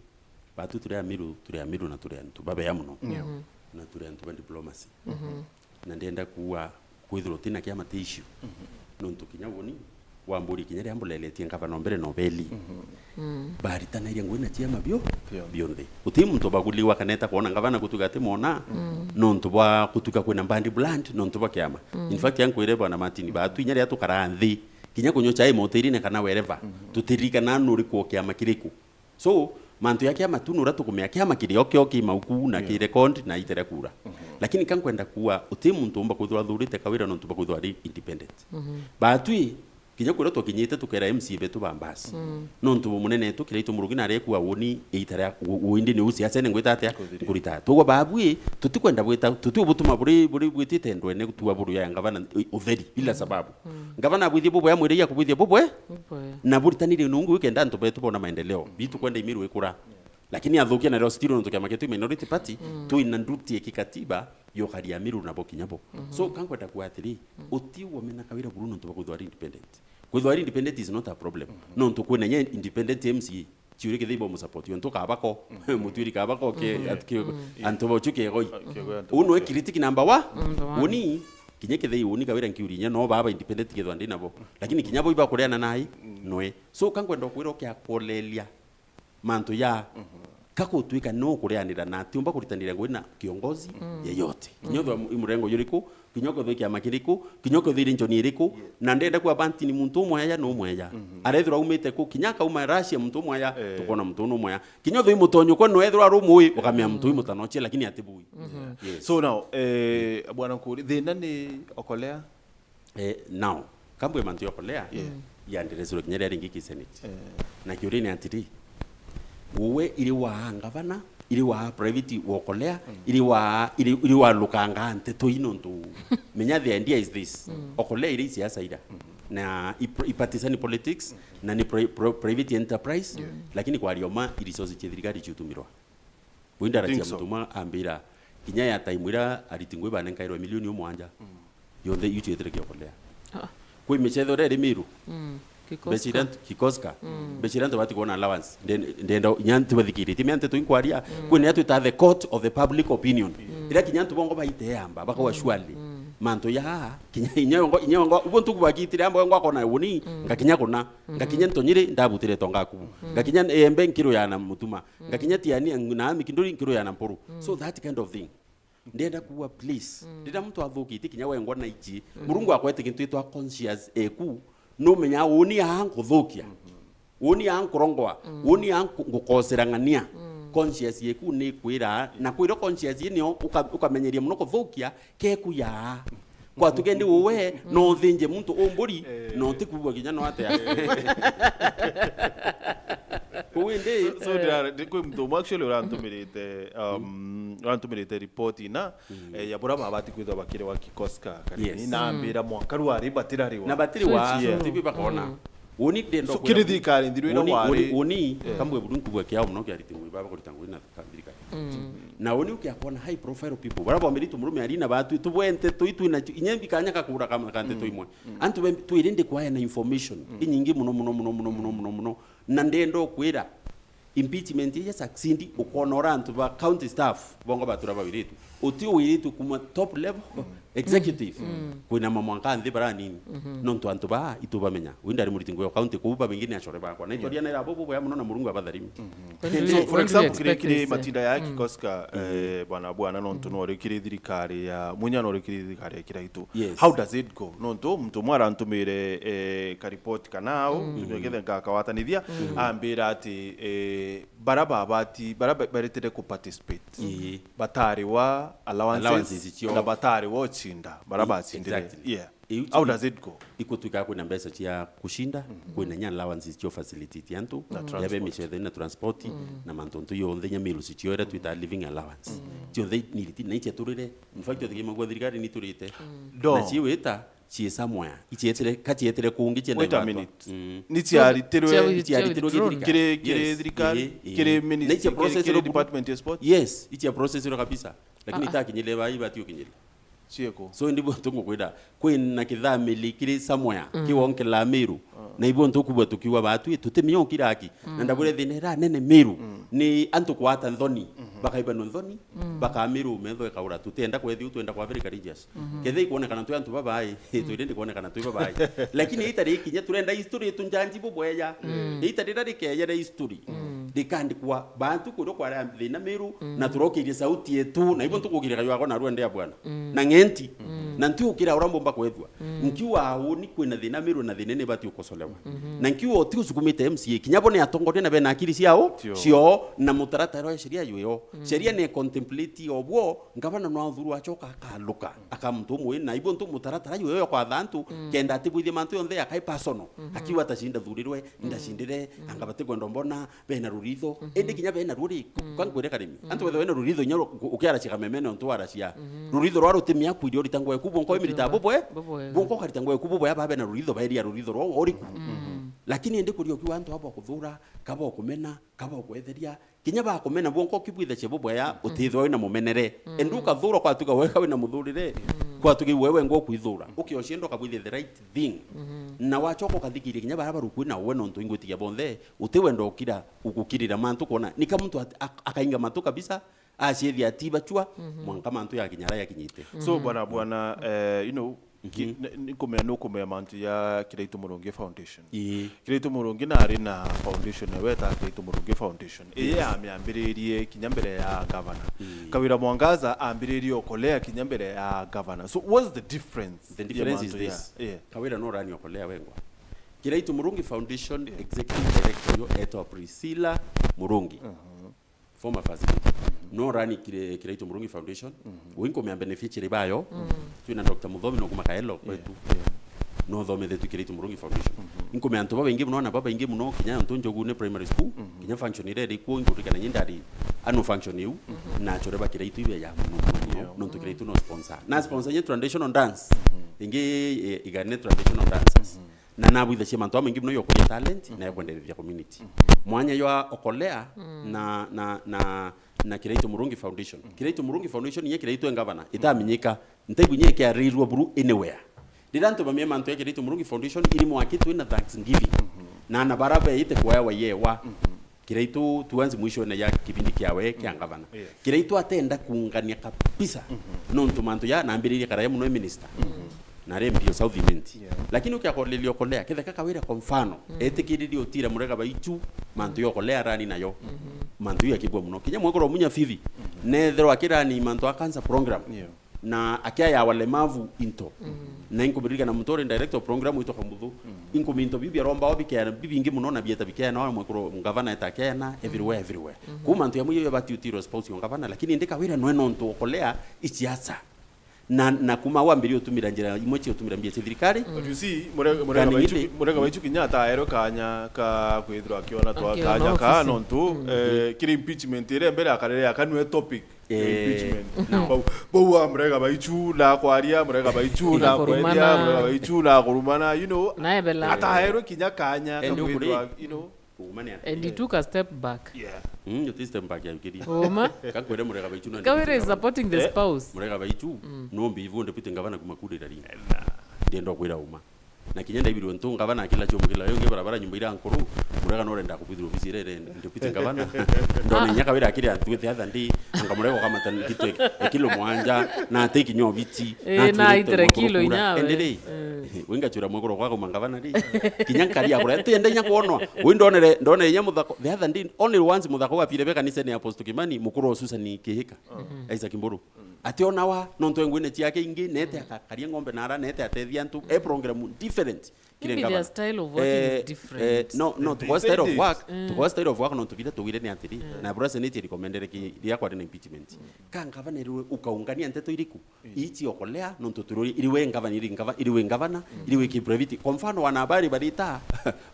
batu turi Amiru, turi Amiru na turi antu babea muno. Yeah. Mhm. Na turi antu ba diplomacy. Mhm. Na ndenda kuuga kwithirwa utina kiama ti issue. Mhm. Nontu kinya woni wamburi kinya ria mbuleletie ngavana o mbere na ubeli. Mhm. Mm. Baritanairie ngugi na ciama bio, bio, bionthe. Uti muntu baguliwa kaneta kwona ngavana gutuga ati mona, mm, nontu bwa gutuga kwina bandi brand, nontu bwa kiama. Mm. In fact, yankwire bwana Martin, batu inya ria tukara nthi, kinya kunywa chai motirine kana wherever, mhm, tutirikana nuri kwa kiama kiriku. So, mantu ya kiama tu nura tukumea kiama kirio kio ki mauku na, yeah, ki record na itere kura. Mhm. Lakini kankwenda kuwa uti muntu umba kwithirwa athurite Kawira nontu bakwithirwa ari independent. Mhm. Batwi, kinya kuria twakinyite tukera M C A betu ba mbasi. Mm. Nontu bu munene tu kira itu murugi na arekua woni itara windi ni usi asene ngwita atia? Kuthiri. Ngurita. Tugwa babwi, tutikwenda bwita, tuti ubutuma buri, buri bwitite ndwene gutua buru ya ngavana, utheri, bila, mm, sababu. Mm. Ngavana abwithie bubwe, amwire ya kubwithia bubwe. Bubwe. Na buritanire nungu wikenda antu betu bona maendeleo. Bitu kwenda Imiru ikura. Lakini athukia nario still nontu kiama kietu minority party, mm, twina nduti ya kikatiba yokaria Miru nabo kinya bo. Mhm. So, kankwenda kuga atiri, mm, uti wamena Kawira buru nontu bakwithwa ari independent. Kwithwa ari independent is not a problem. Mhm. Nontu kwina nye independent M C A, ciuri kithei bo musupport. Yo ntu kabako, mm, mutwiri kabako ke, mm, at-, ke, mm, antu bo chuke goi. Ke goi antu. Uno bo e critic number one. Number one. Uni, kinya kithei uni Kawira nkiuri nya no baba independent kithwa ndi nabo. Lakini kinya bo iba kureana nai, mm, noe. So, kankwenda kwira ukia kolelia mantu ya, mhm, kakutwika no kureanira na atiumba kuritanira ngugi na kiongozi, mm, yeyote. Kinya, mm, uthwa i murengo yuriku, kinya ukethwa i kiama kiriku, kinya ukethwa iri njoni iriku, yeah, na ndenda kuga banti ni muntu umwe aya no umwe aya. Mhm. Arethirwa aumite ku, kinya akauma Russia muntu umwe aya, eh, tukona muntu no umwe aya. Kinya uthwa i mutonyo kwa no ethirwa ari umwe, ukamea muntu, mm, uyu mutanochia, lakini ati bui. Mhm. Yes. So now, eh, bwana Nkuri, thina ni okolea? Eh, now, kambwe mantu ya okolea, yeah, mm, yanderesirwe kinya ria ringi ki Senate. Eh. Na kiuria ni atiri, uwe iri wa ngavana, iri wa private wa okolea, mm, iri wa, iri, iri wa lukanga nteto ino ntu. Menya the idea is this. Mm. Okolea iri siasa ira. Mm. Na i, i partisan politics, mm, na ni pri-, pro-, private enterprise, yeah, lakini kwa rioma i resource cia thirikari ciutumirwa. Winda aracia, think so, mutuma ambira, kinya ya time ira ariti ngui banenkairwe milioni umwanja. Mm. yonthe iu cietire kiokolea. Ah. Kwi michetho iria iri Miru. Mm. Kikoska. Mbeca iria ntu-, Kikoska. Mm. Mbeca iria ntu bati kuona allowance. Nde-, ndenda inya ntibathikiritie mea nteto inkwaria. Mm. Kwina iria twita the court of the public opinion. Mm. Iria kinya antu bongo baiteamba, bakauga, mm, surely. Mm. Mantu ya, kinya inya yongo, inya yongo, ubo ntuku bakitire amba yongo akona uni, mm, ngakinya kuna. Mm-hmm. Ngakinya ntonyiri, ndabutire tonga kubu. Mm. Ngakinya embe nkiru ya na mutuma. Mm. Ngakinya tiani na ami kinduri nkiru ya na mpuru. Mm. So that kind of thing. Ndenda kuuga, please. Mm. Riria muntu athukitie kinya wengwa na ichi, mm, Murungu akwete kintu itwa conscious eku, numenyaa uni aa nkuthukia. Mm-hmm. Uni aa nkurongoa. Mm. Uni aa nku-, ngukosera ng'ania. Mm. Conscious yeku ni kwira, na kwira conscious yi nio uka-, ukamenyeria muno kuthukia keku yaa. Kwatuke ndi uwe, mm, no uthinje muntu umburi, eh, no utikwigua kinya no atia. Kuu indi, so, so, eh, ndira-, ndi-, kwi muntu umwe actually urantumirite, um, urantumirite report ina, mm, eh, ya buria babati kwithwa bakiriwa Kikoska Karimi, yes, na, mm, ambira mwaka rwari batirariwa. Na batiriwa, yes, yeah, tibi bakona. Mm. Uni ndenda, so, kwira kiri thirikari nthiru ira uni, wari, uni, uni, yeah, kambwe buru nkugua kiao muno kia riti ngui baba kurita ngui na ka thirikari. Mm. Na uni ukiakona high profile people. Bara bomberi tu murume arina batu, tubwente, tui twina, inya bikanya kakura kama ka nteto, mm, imwe. Mm. Antu be, twirinde kwaya na information, mm, inyingi muno, muno, muno, muno, muno, muno, muno. Na ndenda ukwira, impeachment ya succeed, ukona ura antu ba county staff, bongo batura bawiritu. Uti uwiritu kuma top level, mm, executive, mm, kwina mamwanka nthi bara nini. Mm-hmm. Nontu antu baa itubamenya. Wi ndari muriti nguyo county kuu, babingi ni achore bakwa. Na itwaria, mm, na ira bobo boya muno na Murungu abatharimi. Mm-hmm. When do you, so, for when do you example, kiri, expect kiri this, matinda ya, mm, Kikoska, mm, eh, bwana, bwana, nontu, mm, no ri kiri thirikari ya, munya no ri kiri thirikari ya Kiraitu. Yes. How does it go? Nontu muntu umwe arantumire, eh, ka report kana au, mm, tunyokethe ngakawatanithia, mm, ambira ati, eh, bara babati, bara ba-, baretire ku participate. Ii. Batariwa allowances, allowances cio, na batariwa ucinda, bara, ii, bacindire. Exactly. Yeah. Iu. How does it go? Ikutuika kwina mbeca cia kucinda, mhm, kwina nya allowances cio facilitate antu, na, mm, transport, yabe michetho na transport, mm, na mantu ntu yonthe nya meals cio ira twita living allowance. Mm. Cionthe ni riti na icia turire. In fact, othigi magua thirikari ni turite. Mm. Do. Na ciwita, cii somewhere. Icietire, kacietire kungi cienda. Wait a minute. Mm. Ni ciaritirwe, cia-, cia-, ciaritirwe withdrawn. Kiri, kiri, yes, thirikari, ii, ii, kiri, na ministry, icia kiri, process kiri ro-, department ya sport? Yes, icia process ro kabisa. Lakini, ah, ah, itakinyire bai bati ukinyire. Cieko. So, ndibwo tukukwira, kwina kithamili kiri somewhere, mm, kiwonkela Miru. Ah. Na ibwo ntukubwa tukiuga batu, tutimenya ukira aki. Mm. Na ndabwire thina ira nene Miru, mm, ni antu kwata nthoni, mhm, bakaibanwa nthoni, mm, bakamirwo metho ikaura. Tutienda kwethia u, twenda kwa very courageous. Mhm. Kethe ikwonekana twi antu babai, mm, twirindi kwonekana twi babai. Lakini itari kinya turenda history yetu njanji bubweya. Mm. Itari rari keyere history. Mm. Rikandikwa bantu kurio kwari thina Miru, mm, na turokirie sauti yetu, na ibo ntukukiria kaywa gona rwende ya bwana. Mm. Na ng'enti. Mm. Na ntiukira ura mbomba kwethwa. Mm. Nkiuga uni kwina thina Miru na thina ni bati ukosolewa. Mhm. Na nkiuga uti usukumite M C A, kinya bo ni atongoria na bena akiri ciao, cio, cio, na mutaratara wa sheria yuyo. Mm. Sheria ni contemplate obwo, ngavana no athuru acoka akaluka, aka muntu umwe, na ibo ntu mutaratara yuyo yo kwatha antu, mm, kenda atibwithie mantu yonthe akai personal. Mhm. Akiuga atacinda thurirwe, mm, ndacindire, mm, anga batikwenda mbona, bena ruritho, mhm, indi kinya bena ruri, mm, kwa nkwire Karimi. Antu, mhm, wethe wena ruritho, inya ru-, ukiaracia kameme nontu waracia. Mhm. Ruritho rwa rutimia kwirio rita ngwe kubo nko imirita bubwe. Bubwe. Bubwe. Bonko karita ngwe kubo bwa baba bena ruritho, bairia ruritho rwa oriku. Mm. Lakini indi kurio kiwa antu abo kuthura, kabo kumena, kabo kwetheria, kinya ba kumena bonko kibwithe che bubwe ya, mm, utithwa wina mumenere. Mm. Indi ukathura kwatuka weka wina muthurire, mm, kwatuki wewe ngo kwithura. Ukiocienda ukabwithia the right thing. Mhm. Na wachoka ukathikiria kinya bara baruku na we nontu ingwitikia bonthe, utiwenda ukira, ugukirira mantu kwona. Nika muntu at-, ak-, akainga matu kabisa, aciethia ati bachua, mhm, mwanka mantu yakinya ara yakinyite. So, mhm, bwana, bwana, eh, you know, ki-, mhm, n-, nikumea, nukumea mantu ya Kiraitu Murungi Foundation. Ii. Kiraitu Murungi nari na foundation, ewe eta Kiraitu Murungi Foundation. Yes. Ii yamiambiririe kinya mbere ya gavana. Ii. Kawira Mwangaza ambiririe Okolea kinya mbere ya gavana. So, what's the difference? The difference is this. Yeah. Kawira no rani Okolea wengwa. Kiraitu Murungi Foundation, yeah, executive director yo etwa Priscilla Murungi. Mhm. Former first lady. No rani Kire-, Kiraitu Murungi Foundation. Mhm. Winkumea beneficiary bayo. Mm. Twina Doctor Muthomi no kuma Kaelo, yeah, kwetu. Yeah. No thomethetwe Kiraitu Murungi Foundation. Mhm. Inkumea antu babaingi muno, na babaingi muno, kinya antu Njogune Primary School, mhm, kinya function ire iri kuo, inkuririkana nyindari anu function iu, mhm, na achore ba Kiraitu ibe ya muno muno muno, yeah, nontu Kiraitu no sponsor. Na sponsor nye traditional dance. Mhm. Ingi, eh, igane traditional dancers. Mhm. Na nabwithagia mantu jamaingi muno ya ukuria talent, mhm, na ya kwendereithia community. Mhm. Mwanya jwa Okolea, mm, na, na, na, na Kiraitu Murungi Foundation. Kiraitu Murungi Foundation inya Kiraitu e ngavana, itamenyeka, ntaigua inya ikiarirua buru anywhere. Riria antu bamia mantu ya Kiraitu Murungi Foundation, iri mwaki twina Thanksgiving. Na ana bara beite kuoya wayewa. Kiraitu tuanzi mwisho na ya kibindi kiawe kia ngavana. Yes. Kiraitu atenda kuungania kabisa. Nontu mantu ya nambiririe karaya muno e minister. Na ari M P o South Imenti. Yeah. Lakini ukiakoreria Okolea, ketheka Kawira kwa mfano, etikiririe utira Murega Baichu, mantu ya Okolea arani nayo. Mantu ya kibwa muno. Kinya mwekuru wa Munya Fithi, nethirwa akirani mantu a cancer program. Yeah. Na akiaya walemavu into. Na inkumiririkana muntu uri director of program witwa Kamuthu. Inkuminto biu biaromba o bikea bibingi muno na bieta bikea no mwekuru ngavana eta kena everywhere, everywhere. Kuma antu yamwe yo bati utiro spouse yo ngavana, lakini ndi Kawira nwe nontu Okolea isiasa. Na, na kuma wambiri utumira njira imwe cia utumira mbia cia thirikari. But you see, Murega, Murega Kani Baichu, indi- Murega Baichu kinya ataerwe kanya ka kwithirwa akiona twa Akiona kanya ka ofisi. Nontu, eh, kiri impeachment ire mbere akarere akanwe topic. Eh, impeachment. Bau, bau wa Murega Baichu na kwaria, Murega Baichu na kweria, Murega Baichu na kurumana, you know. Na ebela. Ataerwe kinya kanya ka kwithirwa, you know. Kuuma ni ati. And he took a step back. Yeah. Mm, you take step back ya ukiria. Uma. Kakwire Murega Baichu na Kawira is supporting the spouse. Murega Baichu, no mbivu deputy ngavana kuma kuri rari. Ndienda kwira uma. Na kinya ndaibirwe ntu ngavana akila chombo kila yonge barabara nyumba ira nkuru, Murega no renda kubithirwa ofisi ire ire deputy ngavana. Ndona inya Kawira akiri antu the other day, anga Murega kama tan kito kilo mwanja, na ati kinya obiti, Eh, na na aitire kilo inyawe. Endere. Winga chura mwekuru kwa kuma ngavana ri. Kinya nkari akura. Ti ende inya kuonwa. Wi ndonere, ndonere inya muthako. The other day, only once muthako wa pire beka ni sene Apostle Kimani, mukuru wa Susan Kihika. Isaac Mburu. Ati onawa, nontu engwine ciake ingi, nete akakaria ng'ombe nara, nete atethia antu. E program different. Maybe their style of working is different. No, no, tuko style of work, tuko style of work, nontu bira tugire ni atiri. Na brasa ni ti recommendere ki ria kwari na impeachment. Ka ngavana iriwe ukaungania nteto iriku? Ichi Okolea, nontu tururi, iriwe ngavana, iri ngava-, iriwe ngavana, iriwe ki private. Kwa mfano, wanahabari barita,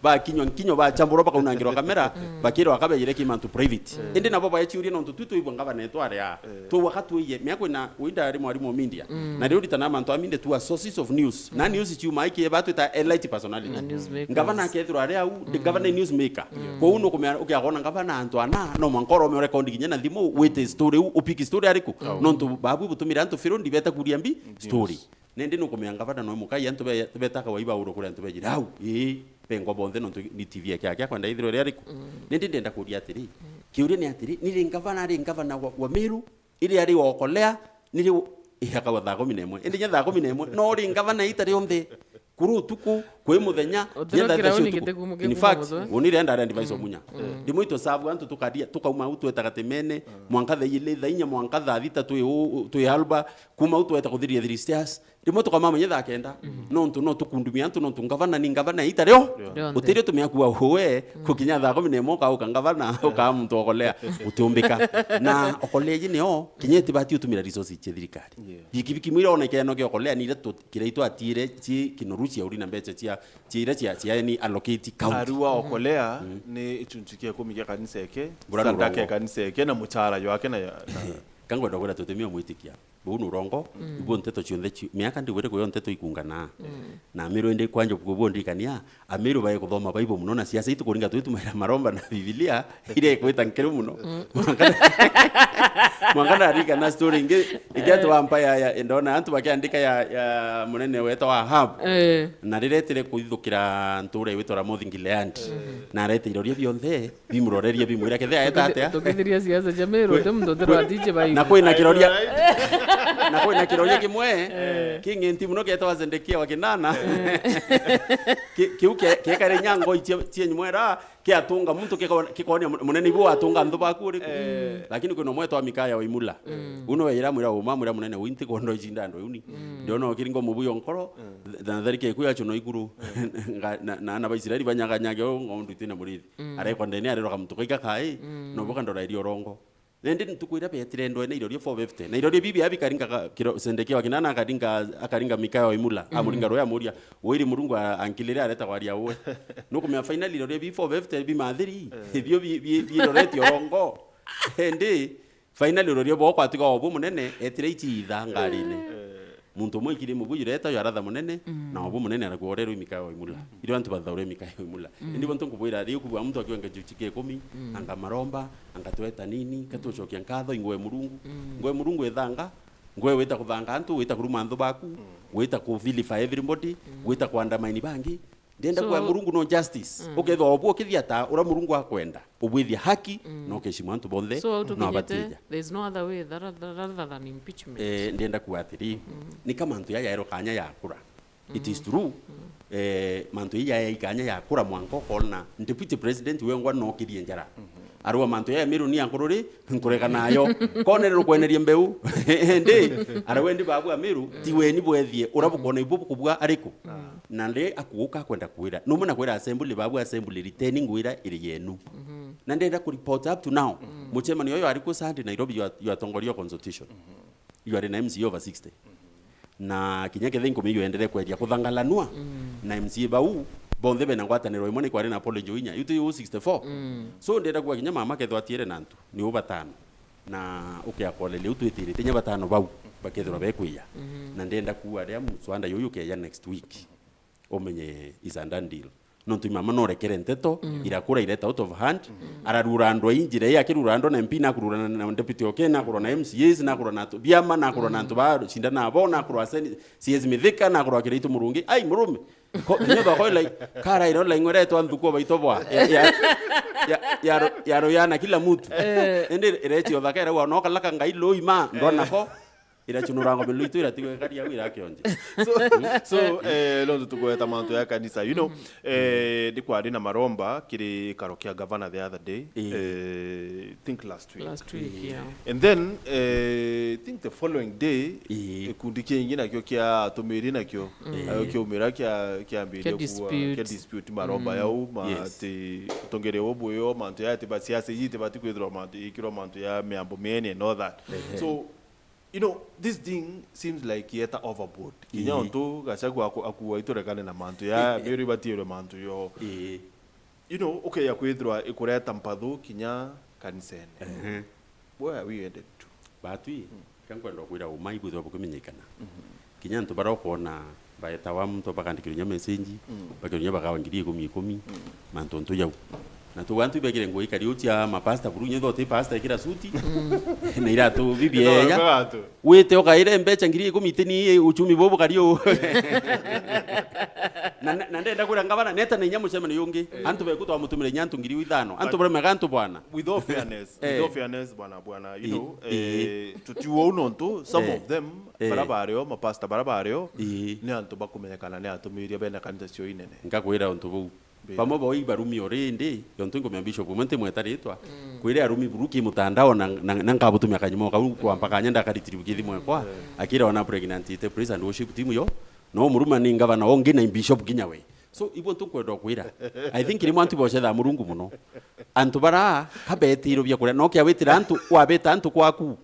bakinywa nkinyo, bachambura, bakaunangirwa kamera, bakirwa kabejire ki mantu private. Indi nabo baechiuria nontu tu tuigwa ngavana etu aria. Twauga katuiye, mia kwina, winda ari mwarimu wa media. Na riu ritana mantu a media tu a sources of news. Na news chiuma iki batwita elite personality. Na newsmakers. Ngavana akethirwa ari au, ndi ngavana ni newsmaker. Kwou nukumea ukiagona ngavana antu ana, no mwanka urome record kinya na thimu, wite story u, upiki story ariku? Nontu babu butumira antu firu ndibeta kuria mbi, story. Nindi nukumea ngavana no mukai antu be-, beta kawai bauro kuri antu bejire au. Ii, bengwa bonthe nontu ni T V yake yake akwenda ithirwe ri ariku? Nindi ndenda kuria atiri, kiuria ni atiri, ni ri ngavana ari ngavana wa, wa Meru, iri ari wa Okolea, ni ri ihaka wa thaa kumi na imwe. Indi nya thaa kumi na imwe, no ri ngavana ita rionthe. Kuri utuku, kwi muthenya, nya thaa thita cia utuku. In fact, uni ri ndari advice Omunya. Rimwe itwe sabu antu tukaria, tukauma au twetaga Temene, mwanka thaa ili, thaa inya, mwanka thaa thita twi u-, twi Alba, kuma au tweta kuthiria three stairs. Rimwe tukamamenya thaa kenda, nontu no tukundumia antu, nontu ngavana ni ngavana ita rio. Rionthe. Utirio tumia kuwa uwe, kukinya thaa kumi na imwe ukauka ngavana, ukaa muntu Okolea, utiumbika. Na Okolea iji nio, kinya itibati utumira resources cia thirikari. Yeah. Bikibiki mwira ona ikeno kia Okolea ni iria tu-, Kiraitu atire ci kinoru cia uri na mbeca cia, cia iria cia, cia ni allocate county. Arua Okolea ni ichunchu kia ikumi kia kanisa eke, sadaka ya kanisa eke na muchara jwake na, na Kangwenda kwira tutimia mwitikia. Buu ni urongo, ibuo nteto cionthe ci-, miaka ndigwire kuyo nteto ikunganaa. Na Amiru indi kwanja kubuo ndirikania, Amiru bae kuthoma Bible muno na siasa itu kuringa twitu maira maromba na Bibilia, iria ikwita nkiru muno. Mwanka, mwanka ndarikana story ingi, ingi antu bampa ya, ya, ndona antu bakiandika ya, ya munene wetwa Ahab. Eh. Na riria etire kuithukira ntura iwitwa Ramoth Gilead. Na arete iroria bionthe, bimuroreria bimwira kethe aeta atia. Tukithiria siasa cia Meru, uti muntu utirwa atiji bai. Na kwina kiroria, na kwina kiroria kimwe, king'enti muno kietwa Zedekia wa Kinana. Ki-, kiu ke-, kekare nyango icie, cie nyumwera, kiatunga muntu kiko-, kikonia mu-, munene ibu atunga nthu baku uriku. Lakini kwina umwe etwa Mikaya wa Imula. Uno weyira mwira uma, mwira munene winti kondo icinda ndo yuni. Ndiona ukiringo mubuyo nkoro, na tharike iku yacho no iguru. Nga-, na, na, na Baisraeli banyaganyage o ng'ondu itine murithi. Arekwa ndene areroka muntu kaika kai, no boka ndora irio rongo. Nende ntuku iria betire ndwene iroria four fifty. Na iroria bibi abikaringa ka-, kiro-, Sendekia wa Kinana akaringa, akaringa Mikaya wa Imula. Amuringa roya amuria, "Wiri Murungu a-, ankilire areta kwaria uwe." Nukumenya finally iroria bi four fifty bimathiri. Bio bi-, bi-, biroreti orongo. Ende, finally iroria bo kwatiga obu munene, etire ichi itha ngarine. Muntu umwe ikiri mubu yureta yo aratha munene, na obu munene arakua urerwa imikayo imula. Irio antu bathaura imikayo imula. Indi bonto nkubwira, riu kubwa muntu akiwa ngejuchi ke ikumi, anga maromba, anga tweta nini, katucokia nkatho ingwe Murungu. Ngwe Murungu ethanga, ngwe wita kuthanga antu, wita kuruma anthu baku, wita ku vilify everybody, wita ku undermine bangi. Ndenda So- kwa Murungu no justice. Ukethwa obu ukithia ta ura Murungu akwenda, ubwithia haki, na ukeshimu antu bonthe, So, na tukinyite, abatija. There's no other way that, that, rather than impeachment. Eh, ndenda kuga atiri, ni ka mantu ya yaero kanya ya kura. It is true. Eh, mantu ya ya kanya ya kura mwanka ukona deputy president wengwa no kirie njara. Arua mantu ya Meru ni ankuru ri, nkureka nayo. Kone rukwenerie mbeu. Ndi, arua ndi babu Ameru, ti weni bwethie, ura bukona ibu bukubua ariku. Na ndi akuuka kwenda kwira. Numwe na kwira assembly, babu assembly, riteni ngwira iri yenu. Na ndenda ku report up to now. Muchemanio uyu ari ku Sunday Nairobi, you are, you are tongoria consultation. You are na M C A over sixty. Na kinya kethe nkumi yuendere kweria kuthangalanua na M C A bau, bonthe bena ngwataniro imwe ni kwari na Paul Njoinya, yuti yu sixty-four. So ndenda kuga kinya mama kethwa atiere na antu, ni u batano. Na ukiakoleria u twitirite nya batano bau, bakethirwa bekwiya. Na ndenda kuga aria muswanda yuyu ukeya next week, umenye is a done deal. Nontu mama norekere nteto, irakura ireta out of hand, ararura andu ai njira ii, akirura andu na M P, nakurura na, na deputy O K, nakurwa na M C As, nakurwa na antu biama, nakurwa na antu ba shinda nabo, nakurwa seni, C S Mithika, nakurwa Kiraitu Murungi. Ai, murume, ko, kinya thoko ila, kara ira ila ing'weretwa nthuku baito bwa, ya, ya, ya, ya, ru- ya ruyana kila mtu. Indi irechi othaka ira wa no kalaka ngai loima, ndona ko, irachunura ngome luitu iratigwe kari au irakionje. So, so, eh, no tukweta mantu ya kanisa, you know, eh, ndi kwari na maromba kiri karo kia gavana the other day, eh, think last week. Last week, yeah. And then, eh, I think the following day, gikundi kingi nakio kia atumiri nakio, ayo kiumira kia, kiambiririe Kia kuwa, kia dispute. Dispute maromba yau, ma Yes. ati utongeria ubu yo, mantu ya ati ba siasa iji tibati kwithirwa mantu ikirwa mantu ya miambo miene and all that. So, you know, this thing seems like yeta overboard. Kinya untu Gachagua aku- akua iturekane na mantu ya, Meru ibatiirwe mantu yo. You know, ukeya kwithirwa ikureta mpathu kinya kanisene. Where are we headed to? Batwi, ka nkwenda kwira uma ibwithwa bukimenyekana. Kinya antu bara ukona baetawa muntu bakandikirwa nya message, bakirwa nya bakawa ngiri ikumi ikumi, mantu ntu jau. Na tu antu ibekire nguo ikari utia mapasta buru, nyetho ti pasta ikira suti, na iratu bibi eya. Wite ukaire mbecha ngiri ikumi itini uchumi bubu kari u. Na, na, na ndenda kwira ngavana, neta na inya mucemanio yungi. Antu beku twamutumire inya antu ngiri ithano. Antu baremega antu bwana. With all fairness, with all fairness, bwana, bwana, you know, eh, tutiuo u nontu, some of them, bara bario, mapasta bara bario, ni antu bakumenyekana ni atumiria bena kanisa cio inene. Ngakwira untu buu. Bamwe bao ibarumi already, yontu ngomea bishop umwe ntimweta ritwa, kwire arumi buru ki mutandao na, na, na nkabutumia kanyuma kau kwamba kanya ndakaritiri bukithimwe kwa, akira ona pregnant ite praise and worship team yo, no muruma ni ngavana ongi na bishop kinya we. So, ibo ntukwenda kwira. I think rimwe antu bocetha Murungu muno. Antu bara kabetirwo bia kuria, no kia witira antu, wabeta antu kwaku.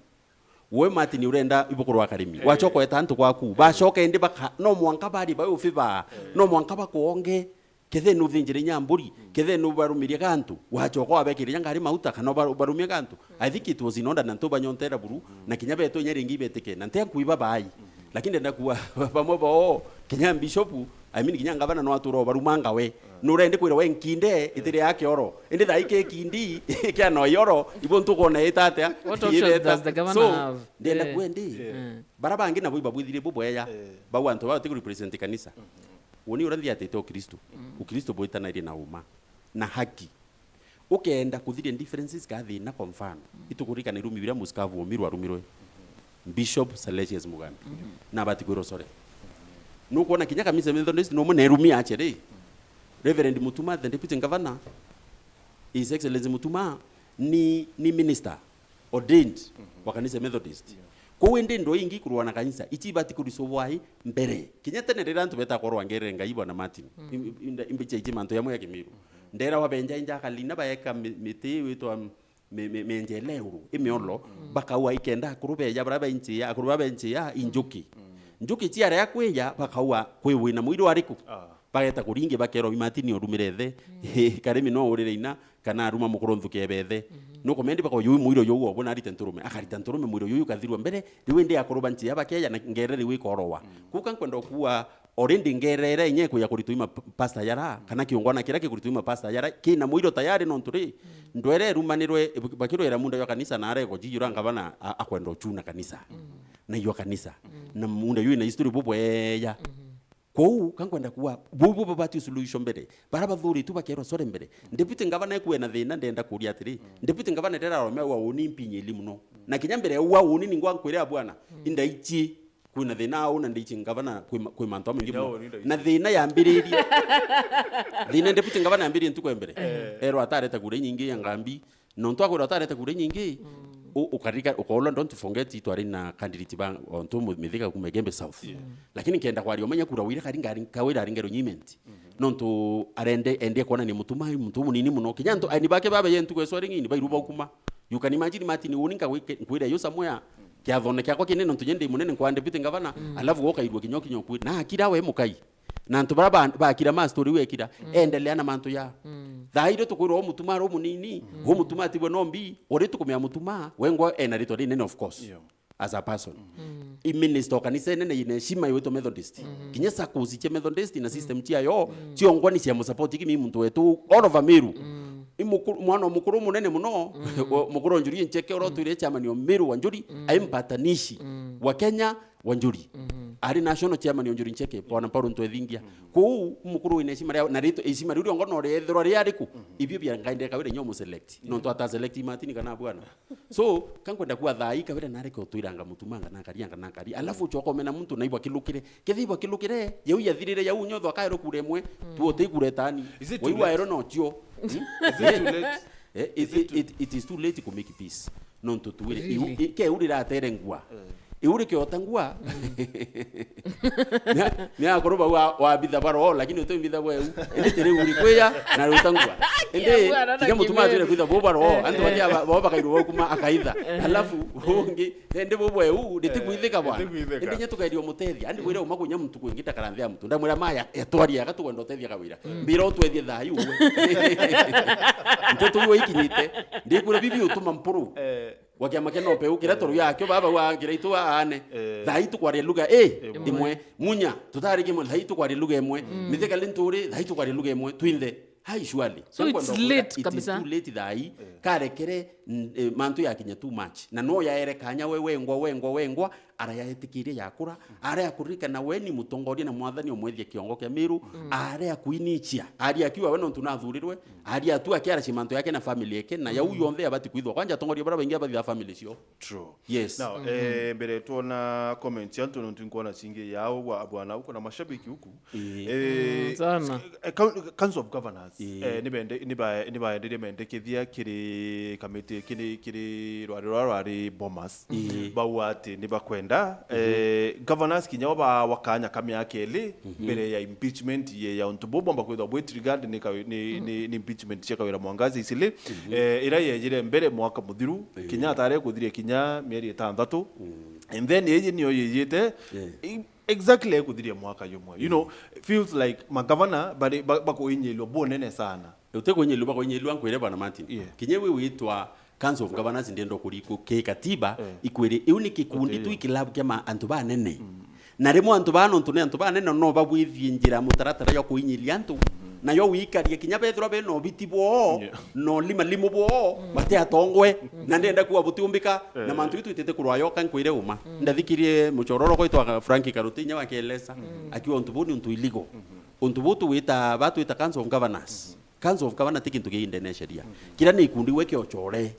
We Martin urenda ibukurwa akarimi. Wachoka weta antu kwaku. Bachoka indi baka, no mwanka bari ba ufi ba. No mwanka bakuonge. Kethe nuthinjire inya mburi. Kethe nubarumirie gantu. Wachoka wabekire inya ngari mauta kana uba- ubarumie gantu. I think it was in order na ntu banyontera buru. Na kinya betu inya ringi ibetike. Na ntia nkuiba bai. Lakini ndenda kuwa bamwe bao. Kinya bishop, I mean, kinya ngavana no atura obarumanga we. Nurendi kwira we nkinde, itiri ya kioro. Indi thaa iki kindi, kia no yoro, ibo ntukona ita atia? What options does the governor have? So, ndenda kuendi. Bara bangi nabo ibabwithire bubweya. Bau antu baba tiku represent kanisa. Woni ura nthiatite Ukristo. Ukristo bwitanairie na uma. Na haki. Ukeenda kuthiria differences ka thina, kwa mfano, itukuririkana irumi biria musikavu wa Miru arumirwe. Bishop Salesius Mugambi. Na abati kwirwo sorry. Nukwona kinya kanisa Methodist no mune rumi ache ri. Reverend Mutuma, the deputy governor, His Excellency Mutuma, ni, ni minister ordained wa kanisa Methodist. Kou indi ndo ingi kurwa na kanisa, ichi ibati kurisubwa i mbere. Kinya tene riria antu beta korwa ngere Ngai bwana Martin. Im- im- imbicha ichi mantu yamwe ya Kimiru. Ndera wabenja inja akalina baeka mi- miti witwa mi- mi- menje eleuru, imiolo, bakaua ikenda akuru beja bara benjia, akuru bara benjia injuki. Njuki ciaria kwiya, bakaua kwi wina mwiri wariku? Bageta kuringi, bakerwa, "Wi Martin, urumire ethe." Karimi no urire ina, kana aruma mukuru nthuki ebethe. Nukumendi bako yu mwiro yu obona arite nturume. Akarita nturume, mwiro yu ukathirwa mbere, riu indi akuru ba nchia bakeya na ngerere riu ikorowa. Kuka nkwenda kuwa already ngerere inye kuya kuritwa ima p-, pastor yara, kana kiungwana kira kikuritwa ima pastor yara, kina mwiro tayari nontu ri, ndwere irumanirwe, bakirwera munda jwa kanisa na arego jijura ngavana a-, akwenda uchuna kanisa. Na iyo kanisa. Na munda yu ina history bubweya. Kwou, ka nkwenda kuwa, buu bubabati solution mbere. Bara bathuritwe bakerwa, "Sorry mbere. Deputy Governor ekue na thina, ndenda kuria atiri, Deputy Governor ndera arome au auni mpinyi ili muno. Na kinya mbere au auni ningwa nkwire abwana, indaichi kwina thina au na ndaichi ngavana kwi ma-, kwi mantu amaingi muno." Na thina yambiririe. Thina Deputy Governor yambiririe ntuku ya mbere. Erwa atareta kura inyingi ya ngambi, nontu akwira utarete kura inyingi, u-, ukarika-, ukaulwa, don't forget, itwari na candidate ba ontu mu-, Mithiga kuma Igembe South. Lakini nkenda kwaria umenya kura wira kari ngari, kawira ari ngero nyimenti. Nontu arende, endie kuonania Mutuma, ai muntu munini muno. Kinya antu, aini bake baba ye ntuku ya swearing in, bairu baukuma. You can imagine, Martin, uni nkagwike-, nkwire yu somewhere, kiathone kiakwa kinene nontu nye ndi munene nkwa deputy governor, alafu ukairua kinya kinya kwi. Na akira we mukai. Na antu bara ba-, bakira ma story wekira, endelea na mantu ya. Thaa irio tukwirwa u Mutuma ari umunini, u Mutuma atibwe no mbi, uri tukumea Mutuma, wengwa ena ritwa rinene, of course. As a person. I minister o kanisa inene ina heshima yawitwa Methodist. Kinya saccos cia Methodist na system ciayo, ciongwa ni cia musupport kimi muntu wetu all over Meru. I muku-, mwana o mukuru munene muno, o mukuru o Njuri Ncheke, ura utwire chairman o Meru wa Njuri, ai mpatanishi wa Kenya, wa Njuri. Ari national chairman o Njuri Ncheke, bwana Paul Ntwethingia. Kuu mukuru wina heshima ria, na ritwa heshima riu riongo no riethirwa ri ariku? Ibio bia ngaendeka wira nyo mu select. Nontu ata select Martin kana bwana. So, ka nkwenda kuwa thaa ii, kawira nareke utwiranga Mutuma anga nakari, anga nakari. Alafu ucoka umena muntu na ibwa kilukire. Kethi ibwa kilukire, yau yathirire, yau nyotho akaerwo kura imwe, tu uti kura itani. Is it too late? Waigua ero no cio. Hmm? Is it too late? Eh, it, it, it, it is too late to make peace. Nontu tuwire, iu, i-, ke urira atere ngua. Iu rikiota ngua. Ni a-, ni akuru bau wa, wabitha baro, lakini uti mbitha bweu. Indi tiri uri kwiya na ruta ngua. Indi kinya Mutuma atire kwitha bo baro, antu bakia ba, bo bakairwo bau kuma akaitha. Alafu ungi, indi bo bweu, nditi kwithika bwana. Indi nye tukairio mutethia, andi wire uma kunya muntu kwingi takara nthi ya muntu. Ndamwira ma ya, yatwari ya gatukwenda utethia kawira. Mbira utwethie thayu we. Nteto iwe ikinyite. Ndikure bibi utuma mpuru. Wa kiama kia NOPEU, kiria toru yakio baba wa ngira itu aane. Eh. Thaa ii tukwaria lugha, eh, imwe. Munya, tutari kimwe, thaa ii tukwaria lugha imwe. Mithika Linturi, thaa ii tukwaria lugha imwe. Twinthe. Hai, surely. So it's late kabisa. It is too late thaa ii. Karekere, n-, eh, mantu yakinya too much. Na no yaere kanya we wengwa, wengwa, wengwa, ara yaetikirie yakura, ara yakuririkana we ni mutongoria na mwathani omwethia kiongo kia Meru, ara yakuinichia, ari akiwa we nontu nathurirwe, ari atu akiara cimanto yake na family yake, na yau yonthe yabati kwithwa. Kwanja atongoria bara baingi abathitha family cio. True. Yes. Now, eh, mbere twona comments ya antu nontu nkwona cingi yao wa bwana huko na mashabiki huku. Ii. Eh, sana. Eh, coun-, Council of Governors, eh, nibende-, niba-, nibaenderie mendekithia kiri kamiti, kiri, kiri rwari rwa rwari Bomas. Bau ati nibakwenda, eh, governors kinya bo bawa kanya ka miaka iri mbere ya impeachment ye, ya untu bou bomba kwithwa bwi triggered ni kawi-, ni, ni, ni impeachment cia Kawira Mwangaza Easily, eh, ira yejire mbere mwaka muthiru, kinya atare kuthiria kinya mieri itanthatu. And then iji niyo yijite, i-, exactly ekuthiria mwaka jumwe. You know, feels like magavana bari, ba-, bakuinyilwa bunene sana. Uti kuinyilwa, bakuinyilwa nkwire bwana Martin. Yeah. Kinya wi witwa Council of Governors ndenda kuri ku-, ki katiba, ikwire, iu ni kikundi tu, ikilabu kia ma-, antu banene. Na rimwe antu baa nontu ni antu banene no babwithie njira mutaratara ya kuinyiria antu. Nayo wikarie kinya bethirwa bena ubiti bwoo, na ulima limu bwoo, bati atongwe. Na ndenda kuwa butiumbika, na mantu itu itete kurwa yoka nkwire uma. Ndathikirie muchororo gwitwa Frank Karuti inya wa Kielesa, akiwa untu buu ni untu illegal. Untu buu tuwita, batwita Council of Governors. Council of Governors ti kintu ki ndene ya sheria. Kiria ni ikundi gwe kiochore.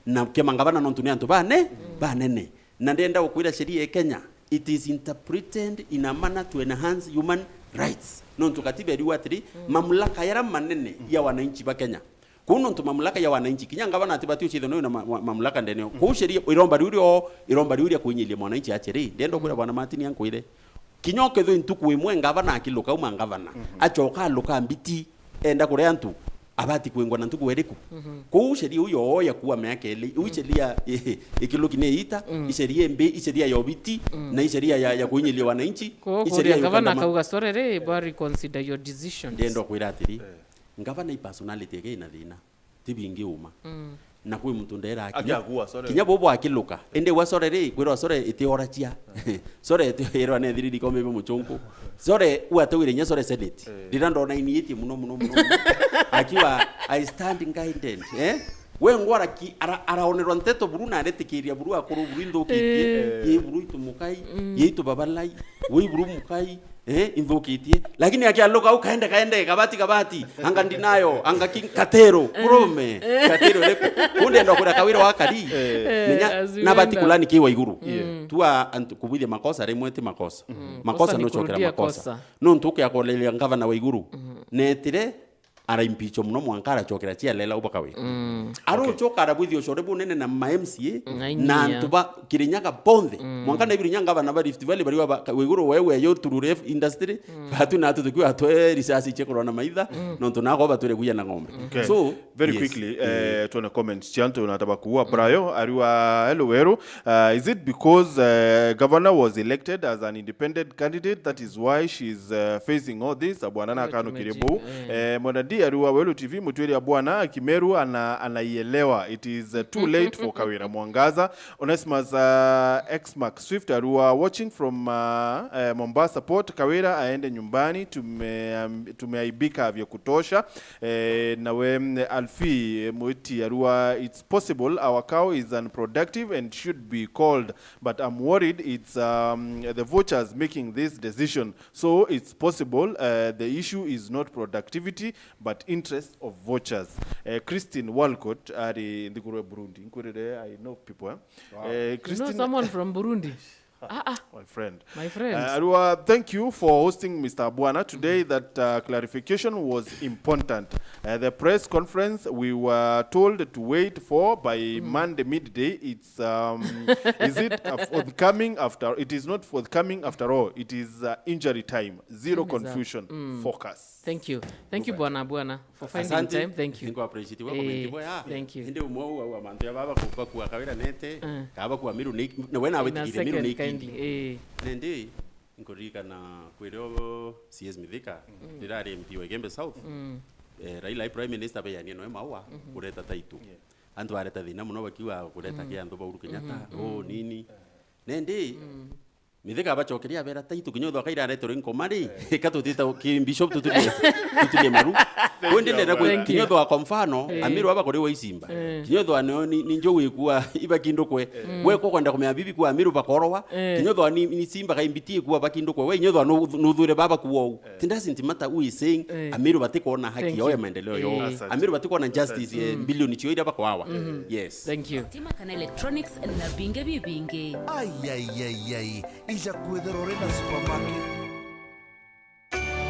Na kia mangavana nontu ni antu bane-, banene. Na ndenda gukwira sheria ya Kenya, it is interpreted in a manner to enhance human rights. Nontu katiba iriuga atiri, mamlaka yara manene ya wananchi ba Kenya. Kuu nontu mamlaka ya wananchi, kinya ngavana atibati ucithwe nayo na ma-, ma-, mamlaka ndene yo. Kuu sheria iromba riu rio, iromba riu ria kuinyiria mwananchi atiri, ndenda gukwira bwana Martin ankwire. Kinya ukethwe ntuku imwe ngavana akiluka uma ngavana, acoka aluka mbiti, enda kuria antu, abati kwingwa na ntuku iriku? Mhm. Kou sheria iu yoo ya kuua miaka ili, iu sheria i-, ikiluki ni iita, mm, i sheria imbi, i sheria ya obiti, mm, na i sheria ya, ya kuinyilia wananchi, i sheria ya gavana ukandama. Akauga, "Sorry ri, bwa reconsider your decisions." Ndienda kwira atiri, eh, ngavana i personality yake ina thina, ti bingi uma. Mm. Na kwi muntu ndera kinya, akiagua, sorry, kinya bobo akiluka. Indi wa sore ri, kwirwa sore itiorachia. Sore itiorwa ne thiriri kome be muchunku. Sore uatawire nya sore Senate. Eh. Rira ndona iniitie muno, muno, muno, muno. Akiwa, "I stand guided." Eh? We ngwara ki, ara-, araonerwa nteto buru na aretikiria buru akuru buru inthukitie. Eh. Ye buru itumukai, mm, ye itubabalai, we buru mukai. Eh, inthukitie. Lakini akialuka au kaende, kaende, kabati, kabati. Anga ndinayo, anga king katero, kurume. Katero iriku? Kunde ndo kwira kawira wa kari. Eh. Menya, eh, as we na bati end up kulani ki wa iguru. Yeah. Mm. Tua antu kubwithia makosa, rimwe ti makosa. Mm. Makosa kosa ni no chokera kurudia makosa. Kosa. No ntu ukia koleria ngavana wa iguru. Mm. Netire, ara impeach muno mwanka arachokera chia lela uba kawira. Mm. Aru okay. Choka arabwithia ucore bunene na ma M C A, mm, na antu ba Kirinyaga bonthe. Mm. Mwanka na Kirinyaga ngavana ba Rift Valley bari wa iguru wewe yo through ref industry. Mm. Batu na atu tukiwa twe risasi che kurona maitha, mm, nontu nako batwire kuya na ng'ombe. Okay. So, very, yes, quickly, eh, tuone comments cia antu na tabakuwa. Brayo, ariwa, "Hello, Weru. Uh, is it because, uh, governor was elected as an independent candidate, that is why she's, uh, facing all this?" Abwana na kanu kiribu. Eh, Mwenda D ariwa, "Weru T V, mutwiri abwana, Kimeru ana-, anaielewa. It is, uh, too late for Kawira Mwangaza." Onesimus, uh, X Mark Swift ariwa, "Watching from, uh, uh, Mombasa Port, Kawira aende nyumbani, tume-, um, tumeaibika vya kutosha." Eh, nawe, mm, Alfi, eh, Mwiti ariwa, "It's possible our cow is unproductive and should be called, but I'm worried it's, um, the vultures making this decision. So it's possible, uh, the issue is not productivity, but interest of vultures." Eh, Christine Walcott ari nthiguru ya Burundi. Nkwirire, I know people, eh? Wow. Eh, you know Christine someone from Burundi? Ah, ah. My friend. My friend. Uh, Arua, thank you for hosting Mister Abwana today. Mm-hmm. That, uh, clarification was important. Uh, the press conference we were told to wait for by, mm, Monday midday, it's, um, is it, uh, forthcoming after? It is not forthcoming after all. It is, uh, injury time. Zero confusion. Mm. Focus. Thank you. Thank you, Bwana Abwana, for finding time. Asante. Thank you. Niko appreciate wako. Eh, mengi boya. Thank you. Indi umwe au, au mantu ya baba ku-, bakua Kawira nete, eh, kaba bakua Miru ni, na wena in a wetikire Miru second ni kindly, ikindi. Eh. Nende, nkuririkana kwiri o C S Mithika, mm, rira ari M P wa Igembe South. Mm. Eh, Raila ai Prime Minister beyania noe maua, mhm, kureta taitu. Yeah. Antu bareta thina muno bakiuga kureta, mm, kia antu ba Uhuru Kenyatta, mm, oh, mm, nini. Nende, mm. Mithika abacokeria abera, "Taitu kinya uthwa kaira areterwe nkoma ri, eh, ika tutita ki bishop tuturie, tuturie maru." Thank you, Kundi ndenda kwi-, Abana. Kinya uthwa kwa mfano, eh, Amiru aba kuri wa Isimba. Eh. Kinya uthwa ni, ni, ni njo wikua ibakindukwe. Eh. We ko kwenda kumenya bibi kwa Amiru bakorowa. Eh. Kinya uthwa ni, ni Simba ka imbiti ikua bakindukwe. We kinya uthwa nu-, nuthure baba kuwa u. Eh. It doesn't matter who is saying, eh, Amiru batikona haki yao ya maendeleo yao. Thank you. Eh. Asante. Amiru batikona justice, asante, eh, mm, bilioni cio iria bakwawa. Mm. Yes. Thank you. Stima kana electronics na bingi bibingi. Ai, ai, ai, ai. Ija kwithirwa uri na supermarket,